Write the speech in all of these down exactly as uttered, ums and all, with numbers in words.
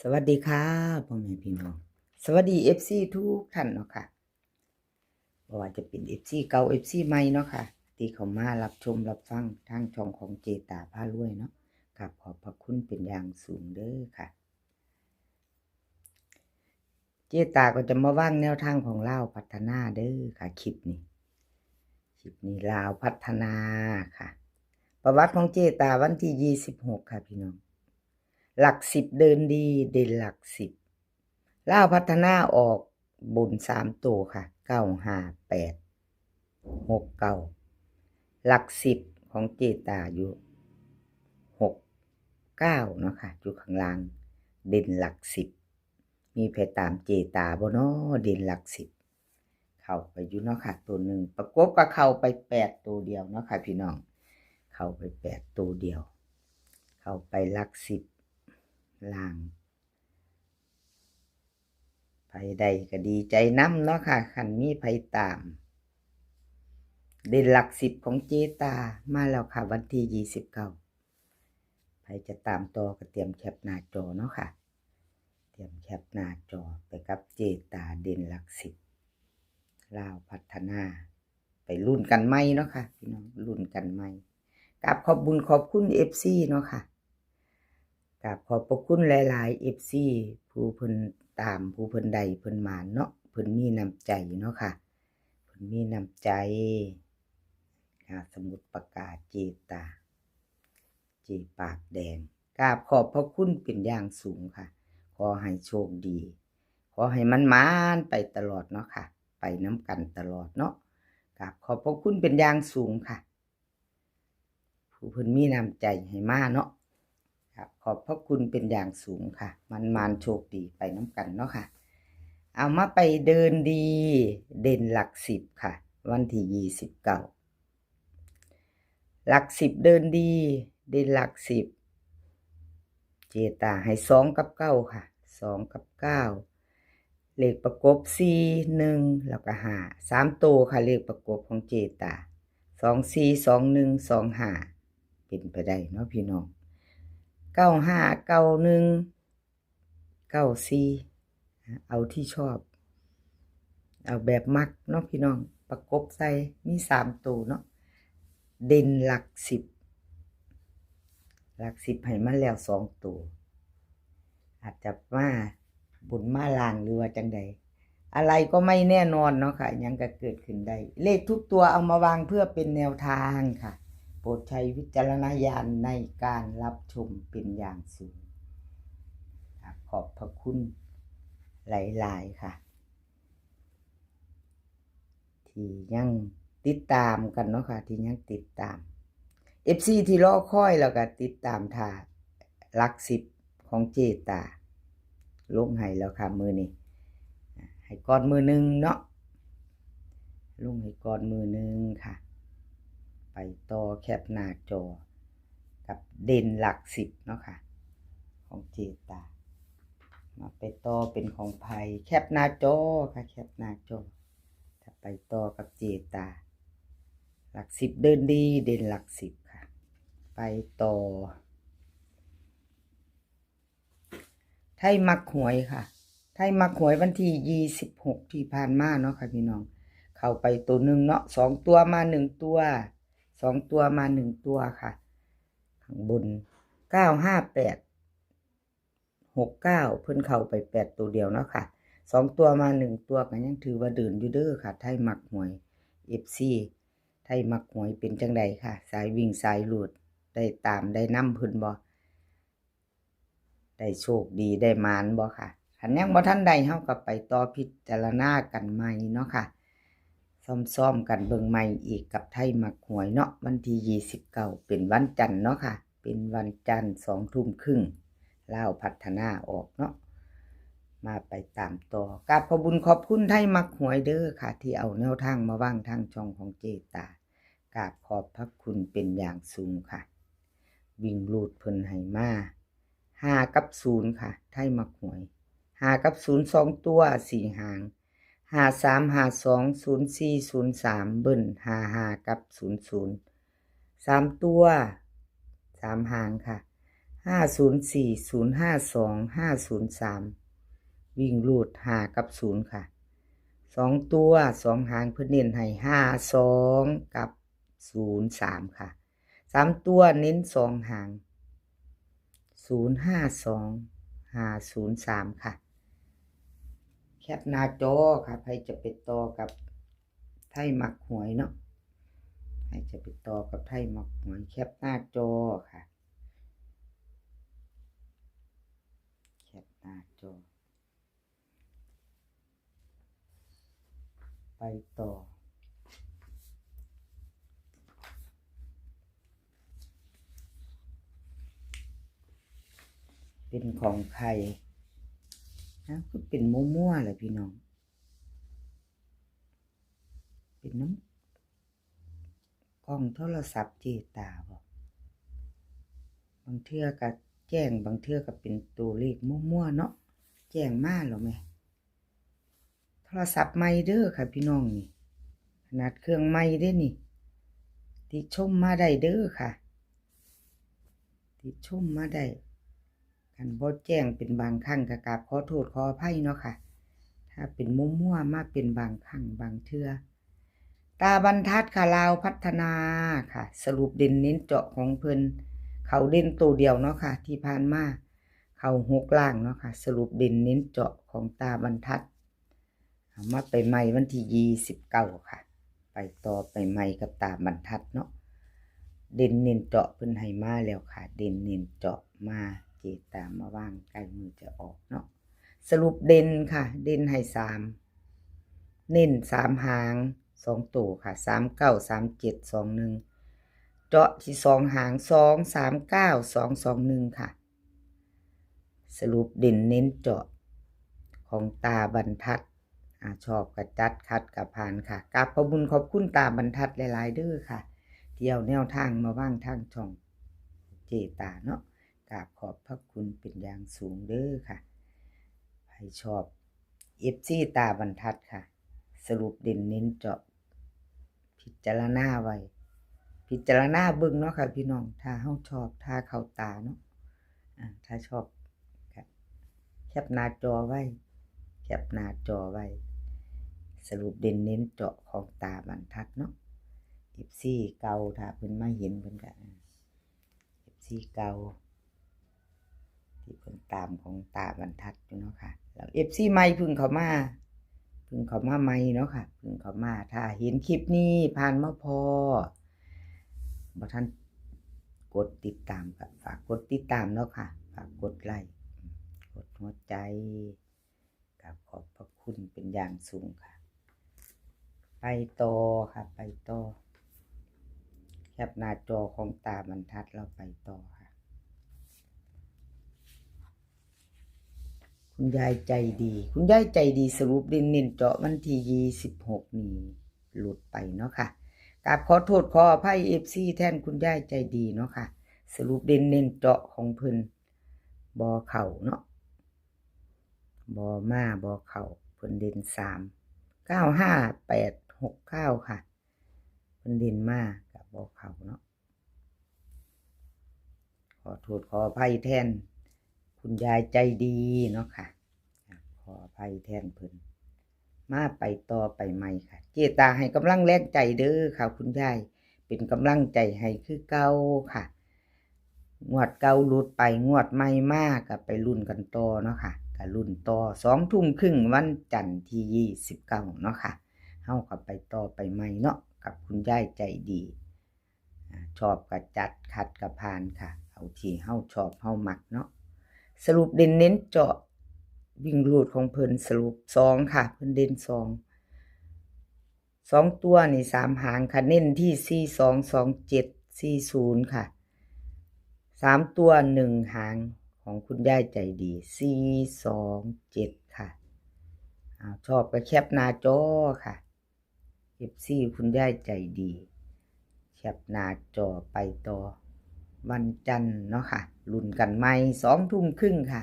สวัสดีค่ะพ่อแม่พี่น้อง สวัสดีเอฟซีทุกท่านเนาะค่ะ บ่ว่าจะเป็นเอฟซีเก่าเอฟซีใหม่เนาะค่ะ ที่เข้ามารับชมรับฟังทางช่องของเจตาพารวยเนาะ กราบขอบพระคุณเป็นอย่างสูงเด้อค่ะ เจตาก็จะมาวางแนวทางของลาวพัฒนาเด้อค่ะ คลิปนี้ คลิปนี้ลาวพัฒนาค่ะ ประวัติของเจตาวันที่ยี่สิบหกค่ะพี่น้อง หลักสิบเดินดี เด่นหลักสิบ ลาวพัฒนาออกบนสามตัวค่ะ เก้าห้าแปด หกเก้า หลักสิบของเจตาอยู่ หกเก้า เนาะค่ะ อยู่ข้างล่าง เด่นหลักสิบ มีไผตามเจตาบ่เนาะ เด่นหลักสิบ เข้าไปอยู่เนาะค่ะ ตัวหนึ่ง ประกบก็เข้าไปแปดตัวเดียวเนาะค่ะพี่น้อง เข้าไปแปดตัวเดียว เข้าไปหลักสิบล่าง ไผได้ก็ดีใจนำเนาะค่ะ คันมีไผตาม เด่นหลักสิบของเจตามาแล้วค่ะ วันที่ยี่สิบเก้า ไผจะตามต่อก็เตรียมแคปหน้าจอเนาะค่ะ เตรียมแคปหน้าจอไปกับเจตาเด่นหลักสิบ ลาวพัฒนา ไปลุ้นกันใหม่เนาะค่ะพี่น้อง ลุ้นกันใหม่ กราบขอบบุญขอบคุณเอฟซีเนาะค่ะ กราบขอบพระคุณหลายๆ เอฟซี ผู้เพิ่นตาม ผู้เพิ่นได้เพิ่นหมานเนาะ เพิ่นมีน้ำใจเนาะค่ะ เพิ่นมีน้ำใจ อ่า สมุทรปราการ เจตา เจปากแดง กราบขอบพระคุณเป็นอย่างสูงค่ะ ขอให้โชคดี ขอให้มันหมานไปตลอดเนาะค่ะ ไปนำกันตลอดเนาะ กราบขอบพระคุณเป็นอย่างสูงค่ะ ผู้เพิ่นมีน้ำใจให้มาเนาะ กราบขอบพระคุณเป็นอย่างสูงค่ะ มันหมานโชคดีไปนำกันเนาะค่ะ เอามาไปเดินดี เด่นหลักสิบค่ะ วันที่ยี่สิบเก้า หลักสิบเดินดี เด่นหลักสิบ เจตาให้สองกับเก้าค่ะ สองกับเก้า เลขประกบสี่ หนึ่ง แล้วก็ห้า สามตัวค่ะ เลขประกบของเจตา สองสี่ สองหนึ่ง สองห้า เป็นไปได้เนาะพี่น้อง เก้าห้า เก้าหนึ่ง เก้าสี่ เอาที่ชอบ เอาแบบมักเนาะพี่น้อง ประกบใส่ มีสามตัวเนาะ เด่นหลักสิบ หลักสิบให้มาแล้วสองตัว อาจจะมาบนมาล่างหรือว่าจังใด อะไรก็ไม่แน่นอนเนาะค่ะ หยังก็เกิดขึ้นได้ เลขทุกตัวเอามาวางเพื่อเป็นแนวทางค่ะ โปรดใช้วิจารณญาณในการรับชมเป็นอย่างสูง ขอบพระคุณหลายๆค่ะ ที่ยังติดตามกันเนาะค่ะ ที่ยังติดตาม เอฟซี ที่รอคอยแล้วก็ติดตามท่าหลักสิบของเจตา ลงให้แล้วค่ะมื้อนี้ ให้ก่อนมื้อหนึ่งเนาะ ลงให้ก่อนมื้อหนึ่งค่ะ ไปต่อแคปหน้าจอ กับเด่นหลักสิบเนาะค่ะ ของเจตา มาไปต่อเป็นของไผ แคปหน้าจอค่ะ แคปหน้าจอ ถ้าไปต่อกับเจตา หลักสิบเดินดี เด่นหลักสิบค่ะ ไปต่อ ไทยมักหวยค่ะ ไทยมักหวยวันที่ยี่สิบหกที่ผ่านมาเนาะค่ะพี่น้อง เข้าไปตัวหนึ่งเนาะ สองตัวมาหนึ่งตัว สองตัวมาหนึ่งตัวค่ะ ข้างบน เก้าห้าแปด หกเก้า เพิ่นเข้าไปแปดตัวเดียวเนาะค่ะ สองตัวมาหนึ่งตัวก็ยังถือว่าเดินอยู่เด้อค่ะ ไทยมักหวย เอฟซี ไทยมักหวยเป็นจังใดค่ะ สายวิ่งสายรูด ได้ตามได้นำเพิ่นบ่ ได้โชคดีได้หมานบ่ค่ะ คันยังบ่ทันได้ เฮาก็ไปต่อพิจารณากันใหม่เนาะค่ะ ซ้อมๆกันเบิ่งใหม่อีกกับไทยมักหวยเนาะ วันที่ยี่สิบเก้า เป็นวันจันทร์เนาะค่ะ เป็นวันจันทร์ สองทุ่มครึ่ง ลาวพัฒนาออกเนาะ มาไปตามต่อ กราบขอบบุญขอบคุณไทยมักหวยเด้อค่ะ ที่เอาแนวทางมาวางทางช่องของเจตา กราบขอบพระคุณเป็นอย่างสูงค่ะ วิ่งรูดเพิ่นให้มา ห้ากับศูนย์ค่ะ ไทยมักหวย ห้ากับศูนย์ สองตัว สี่หาง ห้าสาม ห้าสอง ศูนย์สี่ ศูนย์สาม เบิ้ล ห้าห้า กับ ศูนย์ศูนย์ สามตัว สามหางค่ะ ห้าศูนย์สี่ ศูนย์ห้าสอง ห้าศูนย์สาม วิ่งรูดห้ากับศูนย์ค่ะ สองตัว สองหางเพิ่นเน้นให้ ห้าสอง กับ ศูนย์สาม ค่ะ สามตัวเน้นสองหาง ศูนย์ห้าสอง ห้าศูนย์สาม ค่ะ แคปหน้าจอค่ะ ไผจะไปต่อกับไทยมักหวยเนาะ ไผจะไปต่อกับไทยมักหวย แคปหน้าจอค่ะ แคปหน้าจอ ไปต่อ เป็นของใครนะ ก็เป็นมั่วๆแหละพี่น้อง เป็นน้ำกล้องโทรศัพท์เจตาบ่ บางเทื่อก็แจ้ง บางเทื่อก็เป็นตัวเลขมั่วๆเนาะ แจ้งมาแล้วแหม โทรศัพท์ใหม่เด้อค่ะพี่น้องนี่ ขนาดเครื่องใหม่เด้นี่ ติชมมาได้เด้อค่ะ ติชมมาได้ คันบ่แจ้งเป็นบางครั้งก็กราบขอโทษขออภัยเนาะค่ะ ถ้าเป็นมั่วๆมาเป็นบางครั้งบางเทื่อ ตาบรรทัดค่ะ ลาวพัฒนาค่ะ สรุปเด่นเน้นเจาะของเพิ่น เข้าเด่นตัวเดียวเนาะค่ะ ที่ผ่านมา เข้าหกล่างเนาะค่ะ สรุปเด่นเน้นเจาะของตาบรรทัด เอามาไปใหม่วันที่ยี่สิบเก้าค่ะ ไปต่อไปใหม่กับตาบรรทัดเนาะ เด่นเน้นเจาะเพิ่นให้มาแล้วค่ะ เด่นเน้นเจาะมา เจตามาวางใกล้มือจะออกเนาะ สรุปเด่นค่ะ เด่นให้สาม เน้นสามหาง สองตัวค่ะ สามเก้า สามเจ็ด สองหนึ่ง เจาะที่สองหาง สองสามเก้า สองสองหนึ่ง ค่ะ สรุปเด่นเน้นเจาะของตาบรรทัด อ่า ชอบกะจัด ขัดกะผ่านค่ะ กราบขอบบุญขอบคุณตาบรรทัดหลายๆเด้อค่ะ ที่เอาแนวทางมาวางทางช่องเจตาเนาะ กราบขอบพระคุณเป็นอย่างสูงเด้อค่ะ ไผชอบ เอฟซี ตาบรรทัดค่ะ สรุปเด่นเน้นเจาะ พิจารณาไว้ พิจารณาเบิ่งเนาะค่ะพี่น้อง ถ้าเฮาชอบ ถ้าเข้าตาเนาะ อ่า ถ้าชอบก็แคปหน้าจอไว้ แคปหน้าจอไว้ สรุปเด่นเน้นเจาะของตาบรรทัดเนาะ เอฟซี เก่า ถ้าเพิ่นมาเห็นเพิ่นก็ อ่า เอฟซี เก่า ที่เพิ่นตามของตาบรรทัดอยู่เนาะค่ะ แล้ว เอฟซี ใหม่เพิ่งเข้ามา เพิ่งเข้ามาใหม่เนาะค่ะ เพิ่งเข้ามากะ ถ้าเห็นคลิปนี้ผ่านมาพ้อ บ่ทันกดติดตามก็ฝากกดติดตามเนาะค่ะ ฝากกดไลค์ กดหัวใจ กราบขอบพระคุณเป็นอย่างสูงค่ะ ไปต่อค่ะ ไปต่อ แคปหน้าจอของตาบรรทัด เราไปต่อค่ะ คุณยายใจดี คุณยายใจดี สรุปเด่นเน้นเจาะวันที่ยี่สิบหกนี้หลุดไปเนาะค่ะ กราบขอโทษขออภัย เอฟซี แทนคุณยายใจดีเนาะค่ะ สรุปเด่นเน้นเจาะของเพิ่นบ่เข้าเนาะ บ่มาบ่เข้า เพิ่นเด่นสาม เก้าห้า แปดหกเก้า ค่ะ เพิ่นเด่นมาก็บ่เข้าเนาะ ขอโทษขออภัยแทนคุณยายใจดีเนาะค่ะ ขออภัยแทนเพิ่น มาไปต่อไปใหม่ค่ะ เจตาให้กำลังแรงใจเด้อค่ะ คุณยาย เป็นกำลังใจให้คือเก่าค่ะ งวดเก่าหลุดไป งวดใหม่มาก็ไปลุ้นกันต่อเนาะค่ะ ก็ลุ้นต่อ สองทุ่มครึ่งวันจันทร์ที่ยี่สิบเก้าเนาะค่ะ เฮาก็ไปต่อไปใหม่เนาะ กับคุณยายใจดี อ่า ชอบก็จัด ขัดก็ผ่านค่ะ เอาที่เฮาชอบเฮามักเนาะ สรุปเด่นเน้นเจาะ วิ่งรูดของเพิ่น สรุปสองค่ะ เพิ่นเด่นสอง สองตัวนี่สามหางค่ะ เน้นที่สี่สอง สองเจ็ด สี่ศูนย์ ค่ะ สามตัวหนึ่งหางของคุณยายใจดี สี่สองเจ็ด ค่ะ เอา ชอบก็แคปหน้าจอค่ะ เอฟซี คุณยายใจดี แคปหน้าจอไปต่อ วันจันทร์เนาะค่ะ ลุ้นกันใหม่ สองทุ่มครึ่งค่ะ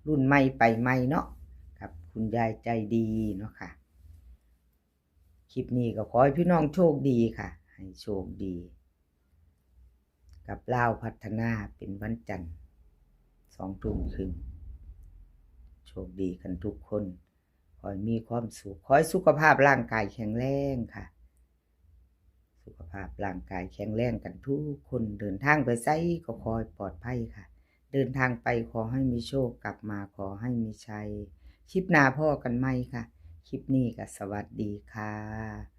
ลุ้นใหม่ไปใหม่เนาะ กับคุณยายใจดีเนาะค่ะ คลิปนี้ก็ขอให้พี่น้องโชคดีค่ะ ให้โชคดี กับลาวพัฒนาเป็นวันจันทร์ สองทุ่มครึ่ง โชคดีกันทุกคน ขอให้มีความสุข ขอให้สุขภาพร่างกายแข็งแรงค่ะ สุขภาพร่างกายแข็งแรงกันทุกคน เดินทางไปไสก็ขอให้ปลอดภัยค่ะ เดินทางไปขอให้มีโชค กลับมาขอให้มีชัย คลิปหน้าพ้อกันใหม่ค่ะ คลิปนี้ก็สวัสดีค่ะ